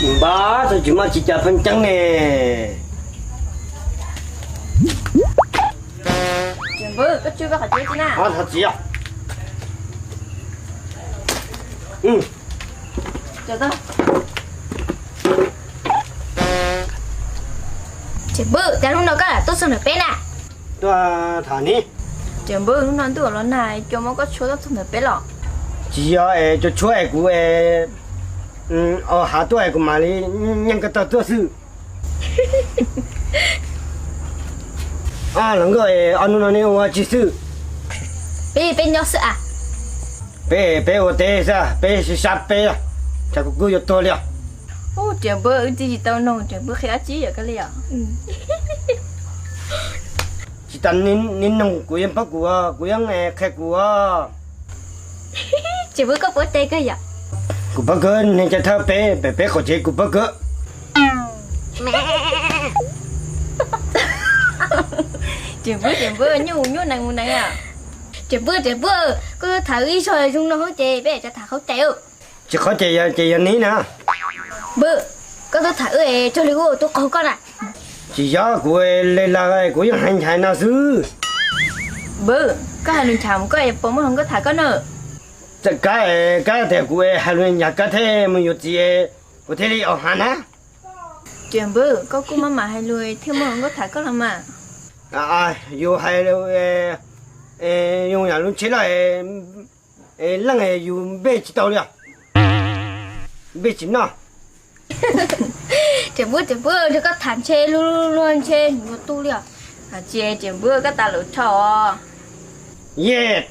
Npab, txog tsis muaj tsis cas pheej ceeb ne. Tsis npwb, koj tswj koj qhov tsev tsi na. Tsis yog. Tsis npwb, cas hnub no koj lam tuaj txog ntawm peb na? Tuaj tham ni. Tsis npwb, hnub no ntuj los nag, cua muab koj tshuab tuaj txog ntawm peb los? Tsis yog es cua tshuab es kuv es, o, hav tuaj es kuv mam li nyeej koj tag tuaj xwb. Hluas nkauj, ob hnub no nej ua tsi xwb? Peb, peb nyob xwb as. Peb, peb ua teb xwb, peb sib sab peb, cas kuv kuj yuav tuag li os. Ub, Tsis npwb, wb tsis tau noog Tsis npwb qhia dab tsi yam koj li os. Tsis tas neb noog kuv yeej paub kuv, kuv yeej qhia kuv. Tsis npwb, koj paub teb kawg yom? Kuv paub kawg, neeg ca thawj peb pem peb qaum tsev kuv paub kawg. Tsis npwb, Tsis npwb, nyuj nyuj nees mus nees. Tsis npwb, Tsis npwb, koj tuaj tham wb ib zaug zoo no ces peb tsa tham qhov cai. Tsis qhov cai ces yog neb na. Npwb, koj tuaj tham wb es txog li wb ua tub qaug koj na. Tsis yog, kuv le lawm kuv yeej hais nchais no xwb. Npwb, koj hais lus nchas mus koj es puas muaj hluas nkauj tham koj na? Txawm kab, kab tias kuv hais lus nchas kab thiaj mus yuav txiv, kuv thiaj li ua hav na. Tsis npwb, koj kuj maj mam hais lus thiaj muaj hluas nkauj tham koj los mas. Yus hais, yus yam lub tsheb loj, leej yus npej tsis tau li os. Npej tsis noj. Tsis npwb, Tsis npwb, ntshe koj tham ntshe luag luag ntshe yuav tu li os. Tsis, Tsis npwb, koj tas lus rho os. Yes.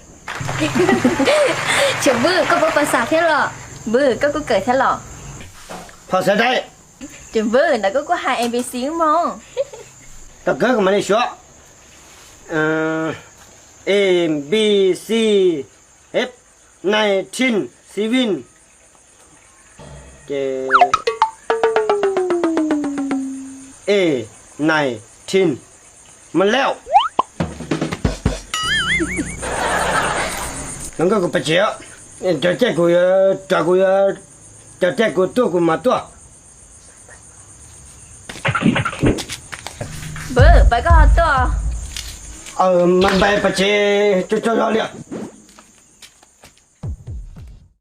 Tsis npwb, koj paub phas xas thiab los? Npwb, koj kuj kawm thiab los? Phas xas dai. Tsis npwb, ntawd koj kuj hais A B C ub mog. Tau kawg, kuv mam li suav. A, B, C, F, nineteen, seven, ces A, nineteen, mas leo. Hluas nkauj, kuv pais tsev, cov caij kuv yuav, cov caij kuv tuaj kuv mam tuaj. Npwb, pais koj ho tuaj. Mas pais pais tsev tsaug zog li.